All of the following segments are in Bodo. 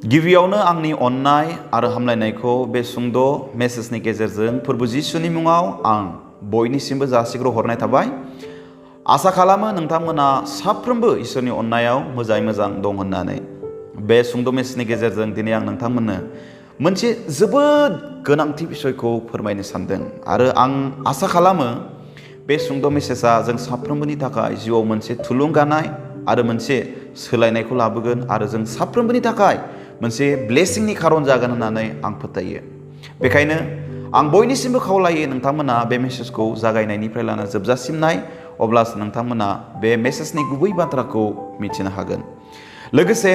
गिबियावनो आंनि अननाय आरो हामलायनायखौ बे सुंद' मेसेजनि गेजेरजों प्रभु जिसुनि मुङाव आं बयनिसिमबो जासिहरनाय थाबाय। आसा खालामो नोंथांमोना साफ्रोमबो इसोरनि अननायाव मोजाङै मोजां दं होननानै। बे सुंद' मेसेजनि गेजेरजों दिनै आं नोंथांमोननो मोनसे जोबोद गोनांथि बिसयखौ फोरमायनो सानदों आरो आं आसा खालामो बे सुंद' मेसेजआ जों साफ्रोमबोनि थाखाय जिउआव मोनसे थुलुंगानाय आरो मोनसे सोलायनायखौ लाबोगोन आरो जों साफ्रोमबोनि थाखाय मोनसे ब्लेसिंनि खारन जागोन होननानै आं फोथायो। बेखायनो आं बयनिसिमबो खावलायो नोंथांमोना बे मेसेजखौ जागायनायनिफ्राय लाना जोबजासिम नाय, अब्लासो नोंथांमोना बे मेसेजनि गुबै बाथ्राखौ मिथिनो हागोन। लोगोसे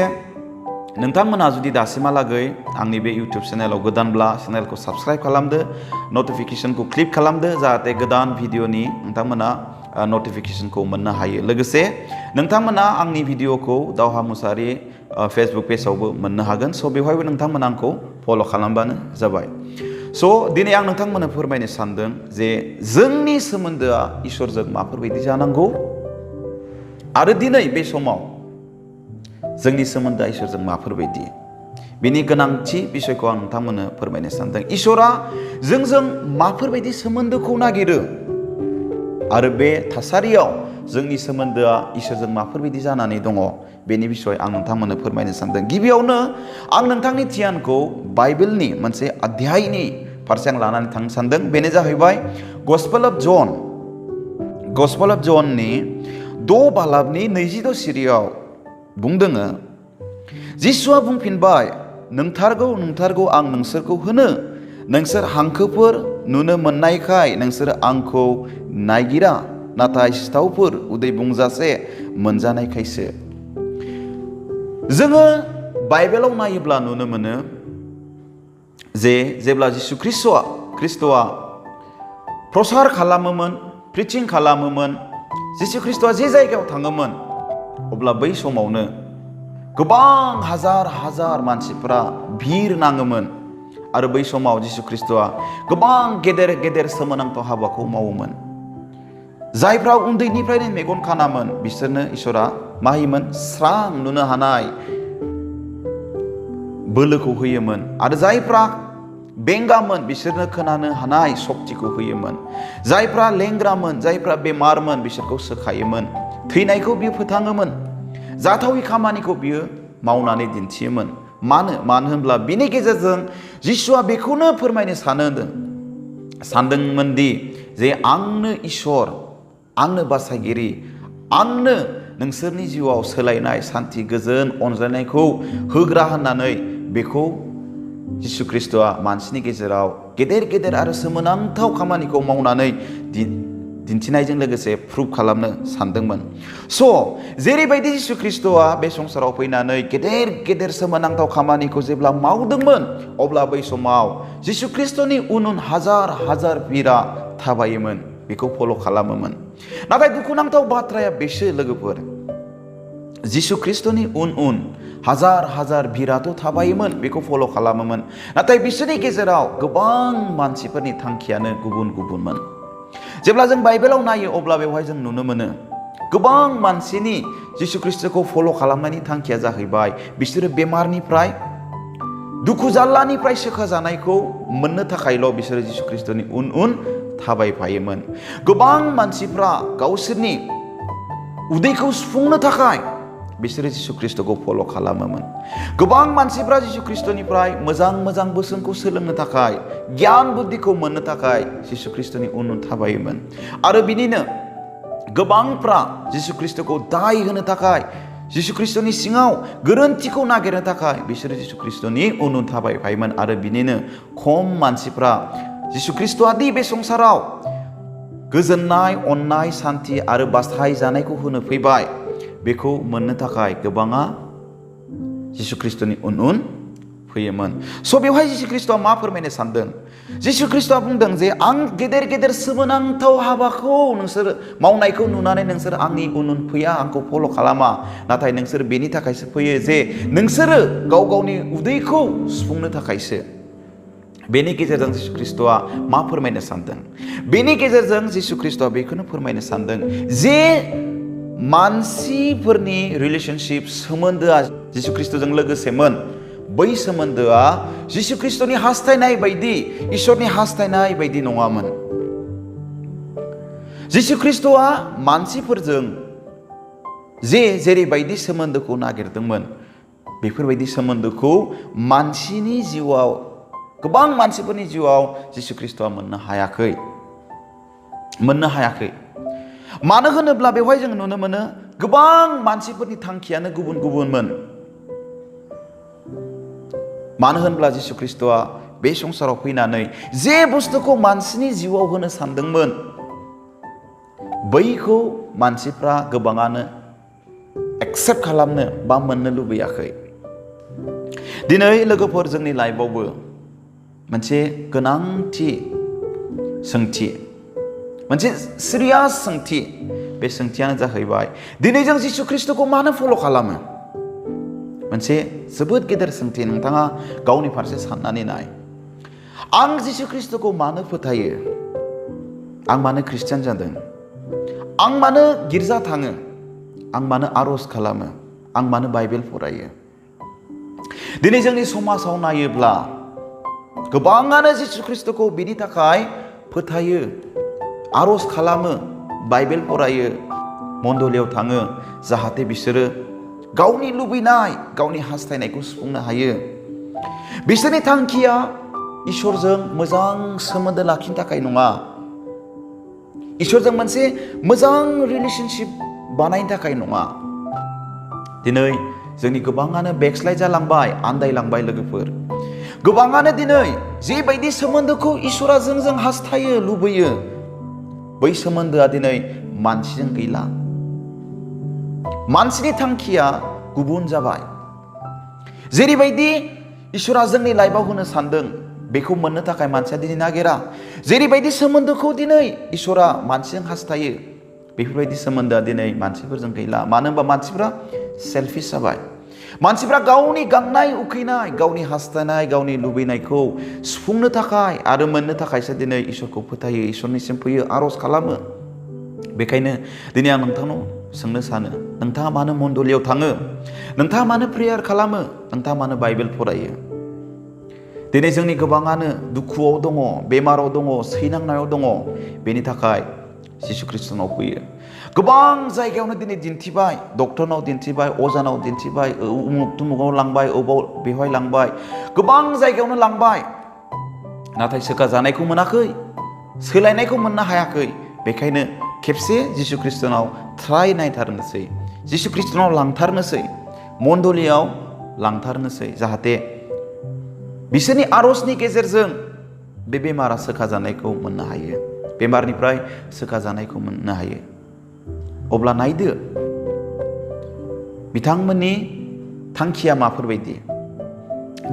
नोंथांमोना जुदि दासिमहालागै आंनि बे इउटिउब चेनेलाव गोदानब्ला चेनेलखौ साबस्क्राइब खालामदो, नटिफिकेसनखौ क्लिक खालामदो, जाहाथे गोदान भिडिअनि नोंथांमोना नटिफिकेसनखौ मोननो हायो। लोगोसे नोंथांमोना आंनि भिडिअखौ दावहा मुसाहारि फेसबुक पेजावबो मोननो हागोन। स' बेवहायबो नोंथांमोना आंखौ फल' खालामबानो जाबाय। स' दिनै आं नोंथांमोननो फोरमायनो सानदों जे जोंनि सोमोन्दोआ इसोरजों माफोरबायदि जानांगौ आरो दिनै बे समाव जोंनि सोमोन्दोआ इसोरजों माफोरबायदि, बेनि गोनांथि बिसयखौ आं नोंथांमोननो फोरमायनो सानदों। इसोरा जोंजों माफोरबायदि सोमोन्दोखौ नागिरो आरो बे थासारियाव जोंनि सोमोन्दोआ इसोरजों माफोरबायदि जानानै दङ, बेनि बिसय आं नोंथांमोननो फोरमायनो सानदों। गिबियावनो आं नोंथांनि धियानखौ बाइबेलनि मोनसे अध्यायनि फारसे आं लानानै थांनो सानदों। बेनो जाहैबाय गस्पेल अफ जन। गस्पेल अफ जननि 6 बालाबनि 22 सिरियाव बुंदों, जिसुआ बुंफिनबाय, नंथारगौ नंथारगौ आं नोंसोरखौ होनो, नोंसोर हांखोफोर नुनो मोननायखाय नोंसोर आंखौ नायगिरा, नाथाय सिथावफोर उदै बुंजासे मोनजानायखायसो। जोङो बाइबेलाव नायोब्ला नुनो मोनो जे जेब्ला जिसु ख्रिस्ट'आ प्रसार खालामोमोन, प्रिचिं खालामोमोन, जिसु ख्रिस्ट'आ जे जायगायाव थाङोमोन, अब्ला बै समावनो गोबां हाजार हाजार मानसिफोरा भिर नाङोमोन आरो बै समाव जिसु ख्रिस्ट'आ गोबां गेदेर गेदेर सोमोनांथाव हाबाखौ मावोमोन। जायफ्रा उन्दैनिफ्रायनो मेगन खानामोन बिसोरनो इसोरा मा होयोमोन? स्रां नुनो हानाय बोलोखौ होयोमोन आरो जायफ्रा बेंगामोन बिसोरनो खोनानो हानाय सक्तिखौ होयोमोन। जायफ्रा लेंग्रामोन, जायफ्रा बेमारमोन बिसोरखौ सोखायोमोन। थैनायखौ बियो फोथाङोमोन। जाथावै खामानिखौ बियो मावनानै दिन्थियोमोन। मानो होनब्ला बिनि गेजेरजों जिसुआ बेखौनो फोरमायनो सानदोंमोन दि जे आंनो इसोर, आंनो बासायगिरि, आंनो नोंसोरनि जिउआव सोलायनाय, सान्थि, गोजोन, अनज्लायनायखौ होग्रा होननानै बेखौ जिसु ख्रिस्ट'आ मानसिनि गेजेराव गेदेर गेदेर आरो सोमोनांथाव खामानिखौ मावनानै दिन्थिनायजों लोगोसे प्रुभ खालामनो सानदोंमोन। स' जेरैबायदि जिसु ख्रिस्ट'आ बे संसाराव फैनानै गेदेर गेदेर सोमोनांथाव खामानिखौ जेब्ला मावदोंमोन, अब्ला बै समाव जिसु ख्रिस्ट'नि उन उन हाजार हाजार भिरा थाबायोमोन, बेखौ फल' खालामोमोन। नाथाय दुखुनांथाव बाथ्राया बेसो लोगोफोर, जिसु ख्रिस्ट'नि उन उन हाजार हाजार भिराथ' थाबायोमोन, बेखौ फल' खालामोमोन, नाथाय बिसोरनि गेजेराव गोबां मानसिफोरनि थांखियानो गुबुन गुबुनमोन। जेब्ला जों बाइबेलाव नायो अब्ला बेवहाय जों नुनो मोनो गोबां मानसिनि जिसु ख्रिस्ट'खौ फल' खालामनायनि थांखिया जाहैबाय बिसोरो बेमारनिफ्राय, दुखु जाल्लानिफ्राय सोखाजानायखौ मोननो थाखायल' बिसोरो जिसु ख्रिस्ट'नि उन उन थाबायफायोमोन। गोबां मानसिफ्रा गावसोरनि उदैखौ सुफुंनो थाखाय बिसोरो जिसु ख्रिस्ट'खौ फल' खालामोमोन। गोबां मानसिफ्रा जिसु ख्रिस्ट'निफ्राय मोजां मोजां बोसोनखौ सोलोंनो थाखाय, गियान बुद्धिखौ मोननो थाखाय जिसु ख्रिस्ट'नि उन उन थाबायोमोन। आरो बिनिनो गोबांफ्रा जिसु ख्रिस्ट'खौ दाय होनो थाखाय, जिसु ख्रिस्ट'नि सिङाव गोरोन्थिखौ नागिरनो थाखाय बिसोरो जिसु ख्रिस्ट'नि उन उन थाबायफायोमोन। आरो बिनिनो खम मानसिफ्रा जिसु ख्रिस्ट'आ दि बे संसाराव गोजोननाय, अननाय, सान्थि आरो बासायजानायखौ होनो फैबाय, बेखौ मोननो थाखाय गोबाङा जिसु ख्रिस्ट'नि उन उन फैयोमोन। स' बेवहाय जिसु ख्रिस्ट'आ मा फोरमायनो सानदों? जिसु ख्रिस्ट'आ बुंदों जे आं गेदेर गेदेर सोमोनांथाव हाबाखौ नोंसोर मावनायखौ नुनानै नोंसोर आंनि उन उन फैया, आंखौ फल' खालामा, नाथाय नोंसोर बेनि थाखायसो फैयो जे नोंसोरो गाव गावनि उदैखौ सुफुंनो थाखायसो। बेनि गेजेरजों जिसु ख्रिस्ट'आ मा फोरमायनो सानदों? बेनि गेजेरजों जिसु ख्रिस्ट'आ बेखौनो फोरमायनो सानदों जे मानसिफोरनि रिलेशनशिप, सोमोन्दोआ जिसु ख्रिस्ट'जों लोगोसेमोन, बै सोमोन्दोआ जिसु ख्रिस्टनि हास्थायनाय बायदि इसोरनि हास्थायनाय बायदि नङामोन। जिसु ख्रिस्टआ मानसिफोरजों जेरैबायदि सोमोन्दोखौ नागिरदोंमोन बेफोरबायदि सोमोन्दोखौ मानसिनि जिउआव गोबां मानसिफोरनि जिउआव जिसु ख्रिस्टआ मोननो हायाखै। मानो होनोब्ला बेवहाय जों नुनो मोनो गोबां मानसिफोरनि थांखियानो गुबुन गुबुनमोन। मानो होनब्ला जिसु ख्रिस्टआ बे संसाराव फैनानै जे बुस्थुखौ मानसिनि जिउआव होनो सानदोंमोन बैखौ मानसिफ्रा गोबाङानो एक्सेप्ट खालामनो बा मोननो लुबैयाखै। दिनै लोगोफोर जोंनि लाइफआवबो मोनसे गोनांथि सोंथि, मोनसे सिरियास सोंथि, बे सोंथियानो जाहैबाय दिनै जों जिसु ख्रिस्टखौ मानो फल' खालामो? मोनसे जोबोद गेदेर सोंथि। नोंथाङा गावनि फारसे साननानै नाय। आं जिसु ख्रिस्टखौ मानो फोथायो? आं मानो ख्रिस्टियान जादों? आं मानो गिर्जा थाङो? आं मानो आर'ज खालामो? आं मानो बाइबेल फरायो? दिनै जोंनि समाजाव नायोब्ला गोबाङानो जिसु ख्रिस्टखौ बिनि थाखाय फोथायो, आर'ज खालामो, बाइबेल फरायो, मण्डलियाव थाङो, जाहाथे बिसोरो गावनि लुबैनाय, गावनि हास्थायनायखौ सुफुंनो हायो। बिसोरनि थांखिया इसोरजों मोजां सोमोन्दो लाखिनो थाखाय नङा, इसोरजों मोनसे मोजां रिलेशनशिप बानायनो थाखाय नङा। दिनै जोंनि गोबाङानो बेकस्लाइड जालांबाय, आन्दायलांबाय लोगोफोर। गोबाङानो दिनै जेबायदि सोमोन्दोखौ इसोरा जों हास्थायो, लुबैयो, बै सोमोन्दोआ दिनै मानसिजों गैला। मानसिनि थांखिया गुबुन जाबाय। जेरैबायदि इसोरा जोंनि लाइफआव होनो सानदों बेखौ मोननो थाखाय मानसिया दिनै नागिरा। जेरैबायदि सोमोन्दोखौ दिनै इसोरा मानसिजों हास्थायो बेफोरबायदि सोमोन्दोआ दिनै मानसिफोरजों गैला। मानो होनबा मानसिफ्रा सेल्फिश जाबाय। मानसिफ्रा गावनि गांनाय उखैनाय, गावनि हास्थायनाय, गावनि लुबैनायखौ सुफुंनो थाखाय आरो मोननो थाखायसो दिनै इसोरखौ फोथायो, इसोरनिसिम फैयो, आर'ज खालामो। बेखायनो दिनै आं नोंथांनाव सोंनो सानो, नोंथाङा मानो मण्डलियाव थाङो? नोंथाङा मानो प्रेयार खालामो? नोंथाङा मानो बाइबेल फरायो? दिनै जोंनि गोबाङानो दुखुआव दङ, बेमाराव दङ, सैनांनायाव दङ। बेनि थाखाय जिसु ख्रिस्टनाव फैयो। गोबां जायगायावनो दिनै दिन्थिबाय, डक्टरनाव दिन्थिबाय, अजानाव दिन्थिबाय, उमुक तुमुकाव लांबाय, बेवहाय लांबाय, गोबां जायगायावनो लांबाय, नाथाय सोखाजानायखौ मोनाखै, सोलायनायखौ मोननो हायाखै। बेखायनो खेबसे जिसु ख्रिस्टनाव ट्राइ नायथारनोसै, जिसु ख्रिस्टनाव लांथारनोसै, मण्डलियाव लांथारनोसै, जाहाथे बिसोरनि आर'जनि गेजेरजों बे बेमारा सोखाजानायखौ मोननो हायो, बेमारनिफ्राय सोखाजानायखौ मोननो हायो। अब्ला नायदो बिथांमोननि थांखिया माफोरबायदि।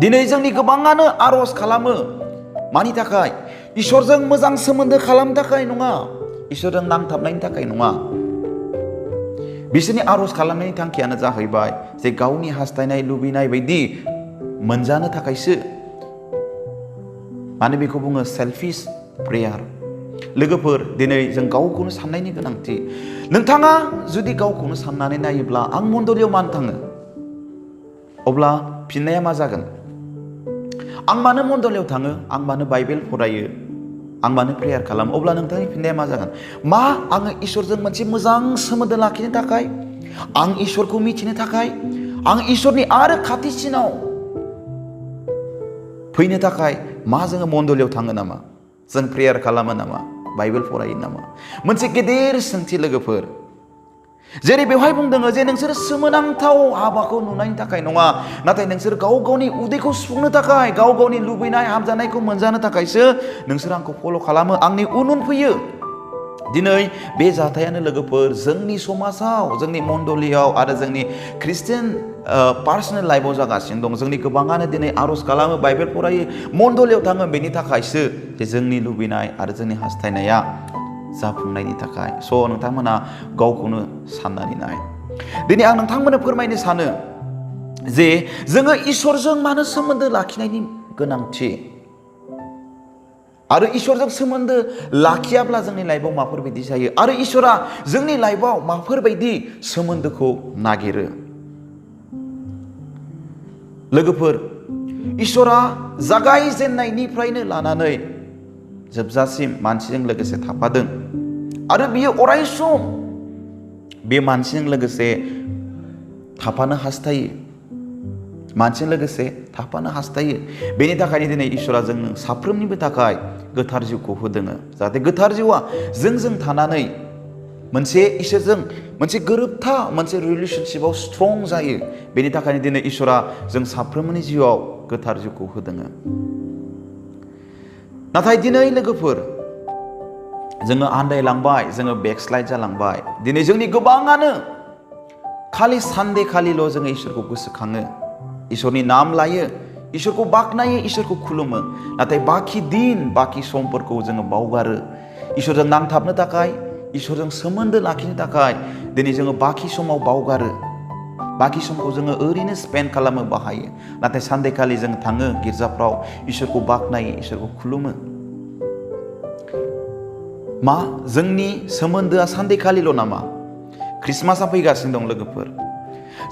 दिनै जोंनि गोबाङानो आर'ज खालामो, मानि थाखाय? इसोरजों मोजां सोमोन्दो खालामनो थाखाय नङा, इसोरजों नांथाबनायनि थाखाय नङा। बिसोरनि आर'ज खालामनायनि थांखियानो जाहैबाय जे गावनि हास्थायनाय, लुबैनाय बायदि मोनजानो थाखायसो। मानो बेखौ बुङो सेल्फिश प्रेयार। लोगोफोर, दिनै जों गावखौनो साननायनि गोनांथि। नोंथाङा जुदि गावखौनो साननानै नायोब्ला आं मण्डलियाव मानो थाङो? अब्ला फिननाया मा जागोन? आं मानो मण्डलियाव थाङो? आं मानो बाइबेल फरायो? आं मानो प्रेयार खालामो? अब्ला नोंथांनि फिननाया मा जागोन? मा आङो इसोरजों मोनसे मोजां सोमोन्दो लाखिनो थाखाय? आं इसोरखौ मिथिनो थाखाय? आं इसोरनि आरो खाथिसिनाव फैनो थाखाय मा जोङो मण्डलियाव थाङो नामा? जों प्रेयार खालामो नामा? बाइबेल फरायो नामा? मोनसे गेदेर सोंथि लोगोफोर। जेरै बेवहाय बुंदों जे नोंसोर सोमोनांथाव हाबाखौ नुनायनि थाखाय नङा, नाथाय नोंसोर गाव गावनि उदैखौ सुफुंनो थाखाय, गाव गावनि लुबैनाय हामजानायखौ मोनजानो थाखायसो नोंसोर आंखौ फल' खालामो, आंनि उन फैयो। दिनै बे जाथायानो लोगोफोर जोंनि समाजाव, जोंनि मण्डलियाव आरो जोंनि ख्रिस्टियान पार्सनेल लाइफआव जागासिनो दं। जोंनि गोबाङानो दिनै आर'ज खालामो, बाइबेल फरायो, मण्डलियाव थाङो, बेनि थाखायसो जे जोंनि लुबैनाय आरो जोंनि हास्थायनाया जाफुंनायनि थाखाय। स' नोंथांमोना गावखौनो साननानै नाय। दिनै आं नोंथांमोननो फोरमायनो सानो जे जोङो इसोरजों मानो सोमोन्दो लाखिनायनि गोनांथि, आरो इसोरजों सोमोन्दो लाखियाब्ला जोंनि लाइफआव माफोरबायदि जायो, आरो इसोरा जोंनि लाइफआव माफोरबायदि सोमोन्दोखौ नागिरो। लोगोफोर, इसोरा जागायजेननायनिफ्रायनो लानानै जोबजासिम मानसिजों लोगोसे थाफादों आरो बियो अराय सम बे मानसिजों लोगोसे थाफानो हास्थायो, मानसिजों लोगोसे थाफानो हास्थायो। बेनि थाखायनो दिनै इसोरा जोंनो साफ्रोमनिबो थाखाय गोथार जिउखौ होदों, जाहाथे गोथार जिउआ जोंजों थानानै मोनसे इसोरजों मोनसे गोरोबथा, मोनसे रिलेशनशिपआव स्ट्रं जायो। बेनि थाखायनो दिनै इसोरा जों साफ्रोमनि जिउआव गोथार जिउखौ होदों। नाथाय दिनै लोगोफोर जोङो आन्दायलांबाय, जोङो बेकस्लाइड जालांबाय। दिनै जोंनि गोबाङानो खालि सानदे खालिल' जोङो इसोरखौ गोसोखाङो, इसोरनि नाम लायो, इसोरखौ बाख्नायो, इसोरखौ खुलुमो। नाथाय बाखि दिन, बाखि समफोरखौ जोङो बावगारो। इसोरजों नांथाबनो थाखाय, इसोरजों सोमोन्दो लाखिनो थाखाय दिनै जोङो बाखि समाव बावगारो। बाखि समखौ जोङो ओरैनो स्पेन्ड खालामो, बाहायो। नाथाय सानदेखालि जों थाङो गिर्जाफ्राव, इसोरखौ बाख्नायो, इसोरखौ खुलुमो। मा जोंनि सोमोन्दोआ सानदेखालिल' नामा? ख्रिस्टमासआ फैगासिनो दं लोगोफोर।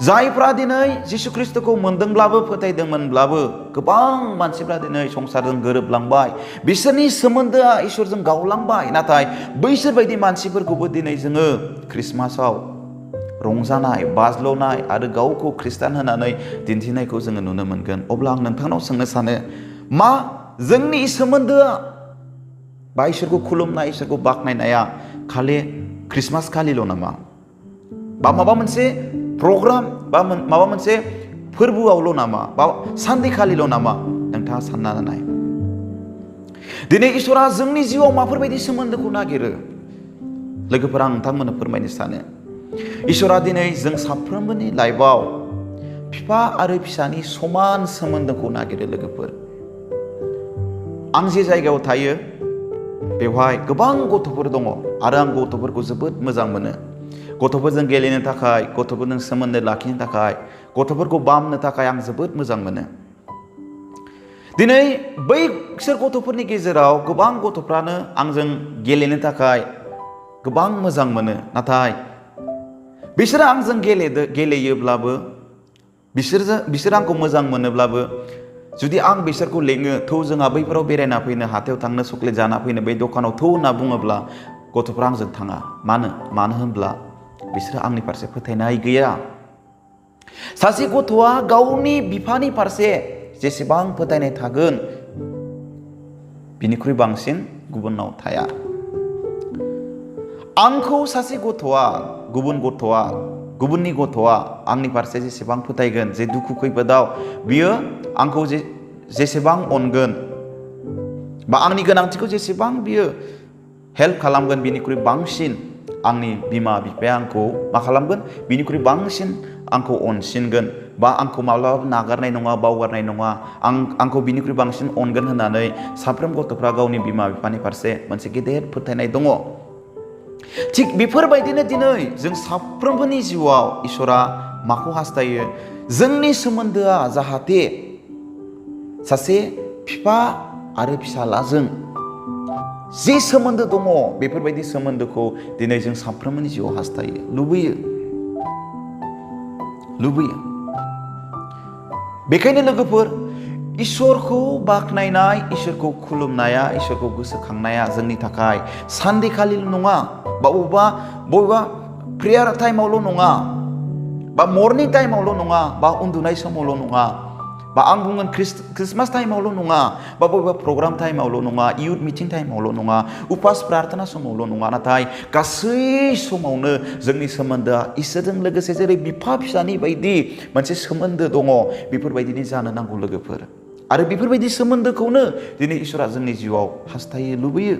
जायफ्रा दिनै जिसु ख्रिस्टखौ मोनदोंब्लाबो, फोथायदोंमोनब्लाबो, गोबां मानसिफ्रा दिनै संसारजों गोरोबलांबाय, बिसोरनि सोमोन्दोआ इसोरजों गावलांबाय। नाथाय बैसोर बायदि मानसिफोरखौबो दिनै जोङो ख्रिस्टमासआव रंजानाय, बाज्ल'नाय आरो गावखौ खृष्टान होनानै दिन्थिनायखौ जोङो नुनो मोनगोन। अब्ला आं नोंथांनाव सोंनो सानो, मा जोंनि सोमोन्दोआ बा इसोरखौ खुलुमनाय, इसोरखौ बाख्नायनाया खालि ख्रिस्टमास खालिल' नामा? बा माबा मोनसे प्रग्राम बा माबा मोनसे फोरबोआवल' नामा? बा सानदेखालिल' नामा? नोंथाङा सानना नाय। दिनै इसोरा जोंनि जिउआव माफोरबायदि सोमोन्दोखौ नागिरो? लोगोफोर, आं नोंथांमोननो फोरमायनो सानो, इसोरा दिनै जों साफ्रोमबोनि लाइफआव बिफा आरो फिसानि समान सोमोन्दोखौ नागिरो लोगोफोर। आं जे जायगायाव थायो बेवहाय गोबां गथ'फोर दङ आरो आं गथ'फोरखौ जोबोद मोजां मोनो। गथ'फोरजों गेलेनो थाखाय, गथ'फोरजों सोमोन्दो लाखिनो थाखाय, गथ'फोरखौ बामनो थाखाय आं जोबोद मोजां मोनो। दिनै बैसोर गथ'फोरनि गेजेराव गोबां गथ'फ्रानो आंजों गेलेनो थाखाय गोबां मोजां मोनो। नाथाय बिसोरो आंजों गेलेयोब्लाबो, बिसोर आंखौ मोजां मोनोब्लाबो, जुदि आं बिसोरखौ लेङो, थौ जोंहा बैफोराव बेरायना फैनो, हाथायाव थांनो, चक्लेट जाना फैनो, बै दखानाव थौ होनना बुङोब्ला गथ'फ्रा आंजों थाङा। मानो होनब्ला बिसोरो आंनि फारसे फोथायनाय गैया। सासे गथ'आ गावनि बिफानि फारसे जेसेबां फोथायनाय थागोन, बिनिख्रुइ बांसिन गुबुनाव थाया। आंखौ सासे गथ'आ, गुबुननि गथ'आ आंनि फारसे जेसेबां फोथायगोन, जे दुखु खैफोदाव बियो आंखौ जेसेबां अनगोन बा आंनि गोनांथिखौ जेसेबां बियो हेल्प खालामगोन, बिनिख्रुइ बांसिन आंनि बिमा बिफाया आंखौ मा खालामगोन? बिनिख्रुइ बांसिन आंखौ अनसिनगोन बा आंखौ माब्लाबाबो नागारनाय नङा, बावगारनाय नङा। आंखौ बिनिख्रुइ बांसिन अनगोन होननानै साफ्रोम गथ'फ्रा गावनि बिमा बिफानि फारसे मोनसे गेदेर फोथायनाय दङ। थिग बेफोरबायदिनो दिनै जों साफ्रोमबोनि जिउआव इसोरा माखौ हास्थायो? जोंनि सोमोन्दोआ जाहाथे सासे बिफा आरो फिसालाजों जे सोमोन्दो दङ, बेफोरबायदि सोमोन्दोखौ दिनै जों साफ्रोमबोनि जिउआव हास्थायो, लुबैयो। बेखायनो लोगोफोर, इसोरखौ बाख्नायनाय, इसोरखौ खुलुमनाया, इसोरखौ गोसोखांनाया जोंनि थाखाय सानदेखालिल' नङा, बा बबेबा प्रेयार टाइमावल' नङा, बा मर्निं टाइमावल' नङा, बा उन्दुनाय समावल' नङा, बा आं बुंगोन ख्रिस्टमास टाइमावल' नङा, बा बबेबा प्रग्राम टाइमावल' नङा, इयुथ मिटिं टाइमावल' नङा, उपास प्रार्थना समावल' नङा, नाथाय गासै समावनो जोंनि सोमोन्दोआ इसोरजों लोगोसे जेरै बिफा फिसानि बायदि मोनसे सोमोन्दो दङ, बेफोरबायदिनो जानो नांगौ लोगोफोर। आरो बेफोरबायदि सोमोन्दोखौनो दिनै इसोरा जोंनि जिउआव हास्थायो, लुबैयो।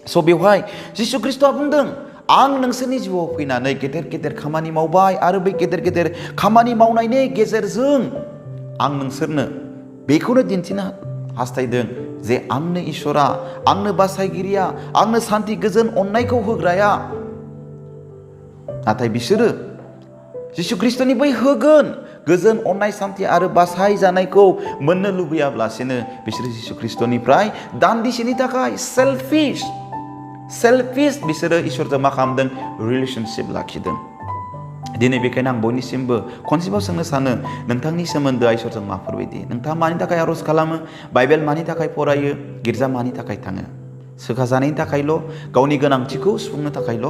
स' बेवहाय जिसु ख्रिस्ट'आ बुंदों, आं नोंसोरनि जिउआव फैनानै गेदेर गेदेर खामानि मावबाय आरो बै गेदेर गेदेर खामानि मावनायनि गेजेरजों आं नोंसोरनो बेखौनो दिन्थिनो हास्थायदों जे आंनो इसोरा, आंनो बासायगिरिया, आंनो सान्थि, गोजोन, अननायखौ होग्राया। नाथाय बिसोरो जिसु ख्रिस्ट'नि बै होगोन गोजोन, अननाय, सान्थि आरो बासाय जानायखौ मोननो लुबैयाब्लासिनो बिसोरो जिसु ख्रिस्ट'निफ्राय दान्दिसेनि थाखाय सेल्फिश बिसोरो इसोरजों मा खालामदों? रिलेशनशिप लाखिदों। दिनै बेखायनो आं बयनिसिमबो खनसेबाव सोंनो सानो नोंथांनि सोमोन्दोआ इसोरजों माफोरबायदि नोंथाङा मानि थाखाय आर'ज खालामो बाइबेल मानि थाखाय फरायो गिर्जा मानि थाखाय थाङो सोखाजानायनि थाखायल' गावनि गोनांथिखौ सुफुंनो थाखायल'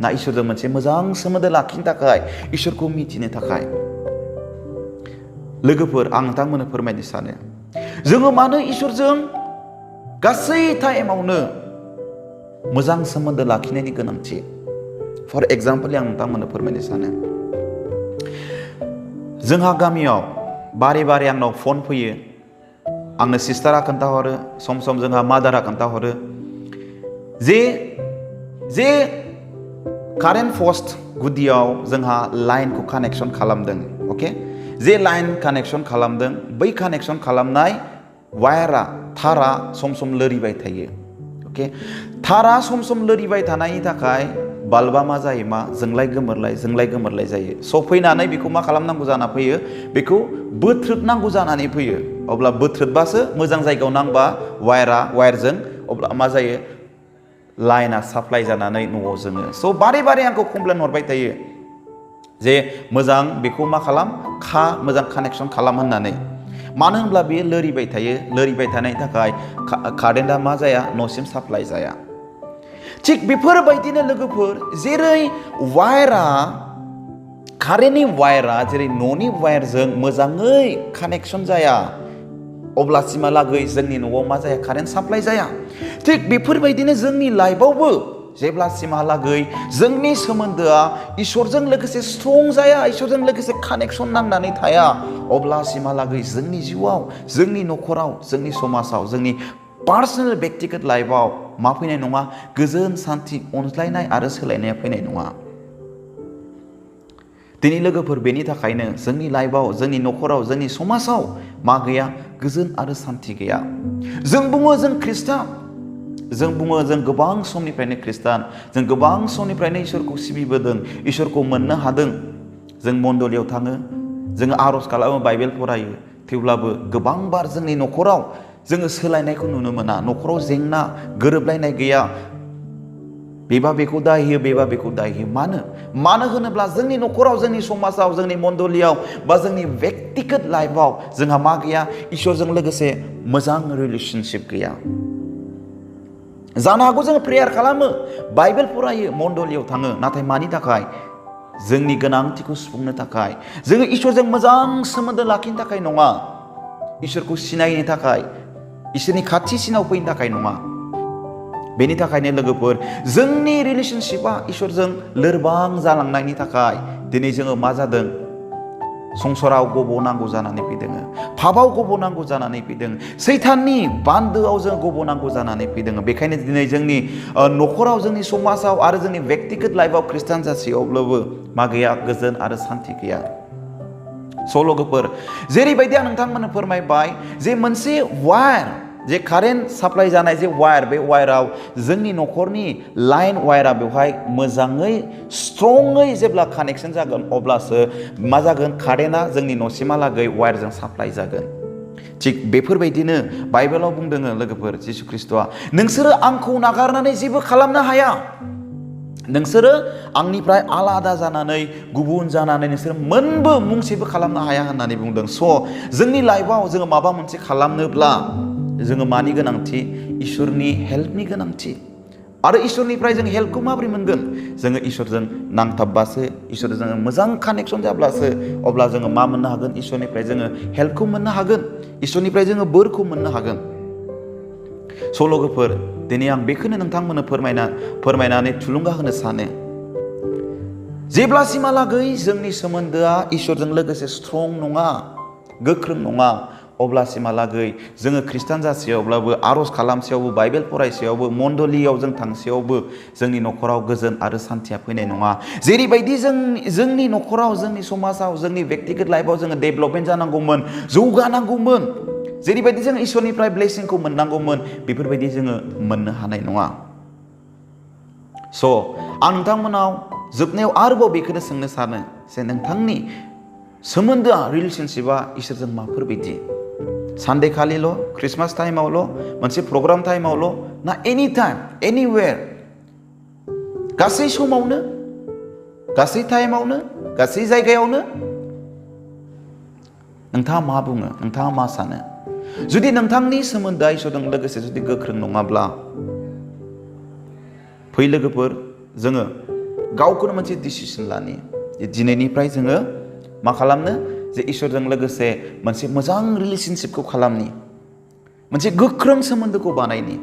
ना इसोरजों मोनसे मोजां सोमोन्दो लाखिनो थाखाय इसोरखौ मिथिनो थाखाय लोगोफोर आं नोंथांमोननो फोरमायनो सानो जोङो मानो इसोरजों गासै टाइमावनो मोजां सोमोन्दो लाखिनायनि गोनांथि फर एग्जाम्पल आं नोंथांमोननो फोरमायनो सानो जोंहा गामियाव बारे बारे आंनाव फन फैयो आंनो सिस्टारा खोन्थाहरो सम सम जोंहा मादारा खोन्थाहरो जे कारेन्ट पस्ट गुदियाव जोंहा लाइनखौ कानेक्सन खालामदों अके जे लाइन कानेक्सन खालामदों बै कानेक्सन खालामनाय वायारा थारा सम सम लोरिबाय थायो अके थारा सम सम लोरिबाय थानायनि थाखाय बाल्बा मा जायो मा जोंलाय गोमोरलाय जायो स' फैनानै बेखौ मा खालामनांगौ जाना फैयो बेखौ बोथ्रोदनांगौ जानानै फैयो अब्ला बोथ्रोदबासो मोजां जायगायाव नांबा वायारजों अब्ला मा जायो लाइना साप्लाइ जानानै न'आव जोङो स' बारे बारे आंखौ कमप्लेन हरबाय थायो जे मोजां बेखौ मा खालाम मोजां कानेक्सन खालाम होननानै मानो होनब्ला बेयो लोरिबाय थायो लोरिबाय थानायनि थाखाय कारेन्टआ मा जाया न'सिम साप्लाइ जाया थिग बेफोरबायदिनो लोगोफोर जेरै वायारा कारेन्टनि वायारा जेरै न'नि वायारजों मोजाङै कानेक्सन जाया अब्लासिमहालागै जोंनि न'आव मा जाया कारेन्ट साप्लाइ जाया थिग बेफोरबायदिनो जोंनि लाइफआवबो जेब्लासिमहालागै जोंनि सोमोन्दोआ इसोरजों लोगोसे स्ट्रं जाया इसोरजों लोगोसे कानेक्सन नांनानै थाया अब्लासिमहालागै जोंनि जिउआव जोंनि न'खराव जोंनि समाजाव जोंनि पार्सनेल व्यक्तिगत लाइफआव मा फैनाय नङा गोजोन सान्थि अनज्लायनाय आरो सोलायनाया फैनाय नङा दिनै लोगोफोर बेनि थाखायनो जोंनि लाइफआव जोंनि न'खराव जोंनि समाजाव मा गैया गोजोन आरो सान्थि गैया जों बुङो जों खृष्टान जों बुङो जों गोबां समनिफ्रायनो खृष्टान जों गोबां समनिफ्रायनो इसोरखौ सिबिबोदों इसोरखौ मोननो हादों जों मण्डलियाव थाङो जोङो आर'ज खालामो बाइबेल फरायो थेवब्लाबो गोबां बार जोंनि न'खराव जोङो सोलायनायखौ नुनो मोना न'खराव जेंना गोरोबलायनाय गैया बेबा बेखौ दाय होयो बेबा बेखौ दाय होयो मानो होनोब्ला जोंनि न'खराव जोंनि समाजाव जोंनि मण्डलियाव बा जोंनि व्यक्तिगत लाइफआव जोंहा मा गैया इसोरजों लोगोसे मोजां रिलेशनशिप गैया जानो हागौ जोङो प्रेयार खालामो बाइबेल फरायो मण्डलियाव थाङो नाथाय मानि थाखाय जोंनि गोनांथिखौ सुफुंनो थाखाय जोङो इसोरजों मोजां सोमोन्दो लाखिनो थाखाय नङा इसोरखौ सिनायनो थाखाय इसोरनि खाथिसिनाव फैनो थाखाय नङा बेनि थाखायनो लोगोफोर जोंनि रिलेशनशिपआ इसोरजों लोरबां जालांनायनि थाखाय दिनै जोङो मा जादों संसाराव गब'नांगौ जानानै फैदों पापाव गब'नांगौ जानानै फैदों सैताननि बान्दोआव जों गब'नांगौ जानानै फैदों बेखायनो दिनै जोंनि न'खराव जोंनि समाजाव आरो जोंनि व्यक्तिगत लाइफआव खृष्टान जासेयावब्लाबो मा गैया गोजोन आरो सान्थि गैया स' लोगोफोर जेरैबायदि आं नोंथांमोननो फोरमायबाय जे मोनसे वायार जे कारेन्ट साप्लाइ जानाय जे वायार बे वायाराव जोंनि न'खरनि लाइन वायारा बेवहाय मोजाङै स्ट्रङै जेब्ला कानेक्सन जागोन अब्लासो मा जागोन कारेन्टआ जोंनि न'सिमहालागै वायारजों साप्लाइ जागोन थिग बेफोरबायदिनो बाइबेलाव बुंदों लोगोफोर जिसु ख्रिस्ट'आ नोंसोरो आंखौ नागारनानै जेबो खालामनो हाया नोंसोरो आंनिफ्राय आलादा जानानै गुबुन जानानै नोंसोर मोनबो मुंसेबो खालामनो हाया होननानै बुंदों स' जोंनि लाइफआव जोङो माबा मोनसे खालामनोब्ला जोङो मानि गोनांथि इसोरनि हेल्पनि गोनांथि आरो इसोरनिफ्राय जों हेल्पखौ माबोरै मोनगोन जोङो इसोरजों नांथाबबासो इसोरजों जोङो मोजां कानेक्सन जाब्लासो अब्ला जोङो मा मोननो हागोन इसोरनिफ्राय जोङो हेल्पखौ मोननो हागोन इसोरनिफ्राय जोङो बोरखौ मोननो हागोन स' लोगोफोर दिनै आं बेखौनो नोंथांमोननो फोरमायनानै थुलुंगा होनो सानो जेब्लासिमहालागै जोंनि सोमोन्दोआ इसोरजों लोगोसे स्ट्रं नङा गोख्रों नङा अब्लासिमहालागै जोङो खृष्टान जासेयावब्लाबो आर'ज खालामसेयावबो बाइबेल फरायसेयावबो मण्डलियाव जों थांसेयावबो जोंनि न'खराव गोजोन आरो सान्थिया फैनाय नङा जेरैबायदि जोंनि न'खराव जोंनि समाजाव जोंनि व्यक्तिगत लाइफआव जोङो डेभेलपमेन्ट जानांगौमोन जौगानांगौमोन जेरैबायदि जों इसोरनिफ्राय ब्लेसिंखौ मोननांगौमोन बेफोरबायदि जोङो मोननो हानाय नङा स' आं नोंथांमोनाव जोबनायाव आरोबाव बेखौनो सोंनो सानो जे नोंथांनि सोमोन्दोआ रिलेशनशिपआ इसोरजों माफोरबायदि सानडे खालिल' ख्रिस्टमास टाइमावल' मोनसे प्रग्राम टाइमावल' ना एनि टाइम एनिवेर गासै समावनो गासै टाइमावनो गासै जायगायावनो नोंथाङा मा बुङो? नोंथाङा मा सानो? जुदि नोंथांनि सोमोन्दोआ इसोरजों लोगोसे जुदि गोख्रों नङाब्ला, फै लोगोफोर, जोङो गावखौनो मोनसे डिसिसन लानि जे दिनैनिफ्राय जोङो मा खालामनो? जे इसोरजों लोगोसे मोनसे मोजां रिलेशनशिपखौ खालामनि, मोनसे गोख्रों सोमोन्दोखौ बानायनि।